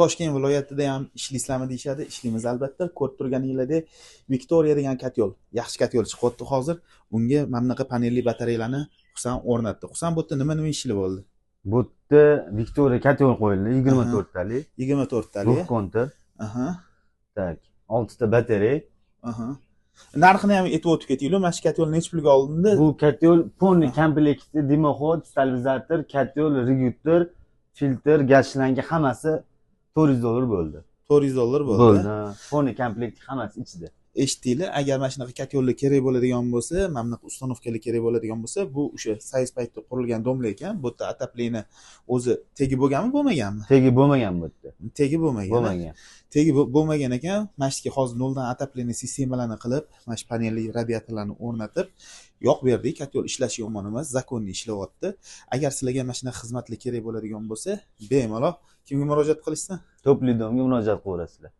Toshkent viloyatida ham ishlaysizlarmi deyishadi. Ishlaymiz albatta. Ko'rib turganinglardek, Viktoriya degan котёл, yaxshi котёл chiqyapti hozir. Unga mana bunaqa panelli batareyalarni Husan o'rnatdi. Husan, bu yerda nima nima ishlar bo'ldi? Bu yerda Viktoriya котёл qo'yildi, 24 talik. 24 talik. Двухконтур. Так, oltita batareya. Narxini ham aytib o'tib ketinglar. Mana shu котёл nechi pulga olindi? Bu котёл полный komplekti: дымоход, stabilizator, котёл, регулятор, filtr, gaz shlangi, hammasi 400 dollar bo'ldi. 400 dollar bo'ldi. Bo'ldi, ha. Полный komplekt hammasi ichida. Eshitdinglar, agar mana shunaqa котёл lar kerak bo'ladigan bo'lsa, mana bunaqa установка lar kerak bo'ladigan bo'lsa, bu o'sha союз paytida qurilgan дом lar ekan. Bu yerda отопление o'zi tegi bo'lganmi, bo'lmaganmi? Tegi bo'lmagan bu yerda. Tegi bo'lmagan. Bo'lmagan. Tegi bo'lmagan ekan. Mana shu yerga hozir noldan отопление sistemalarini qilib, mana shu panelli radiatorlarni o'rnatib, yoq berdik. Котёл ishlashi yomon emas, законный ishlayapti. Agar sizlarga mana shunaqa xizmatlar kerak bo'ladigan bo'lsa, bemalol kimga murojaat qilishsin? Тёплый дом ga murojaat qilaverasizlar.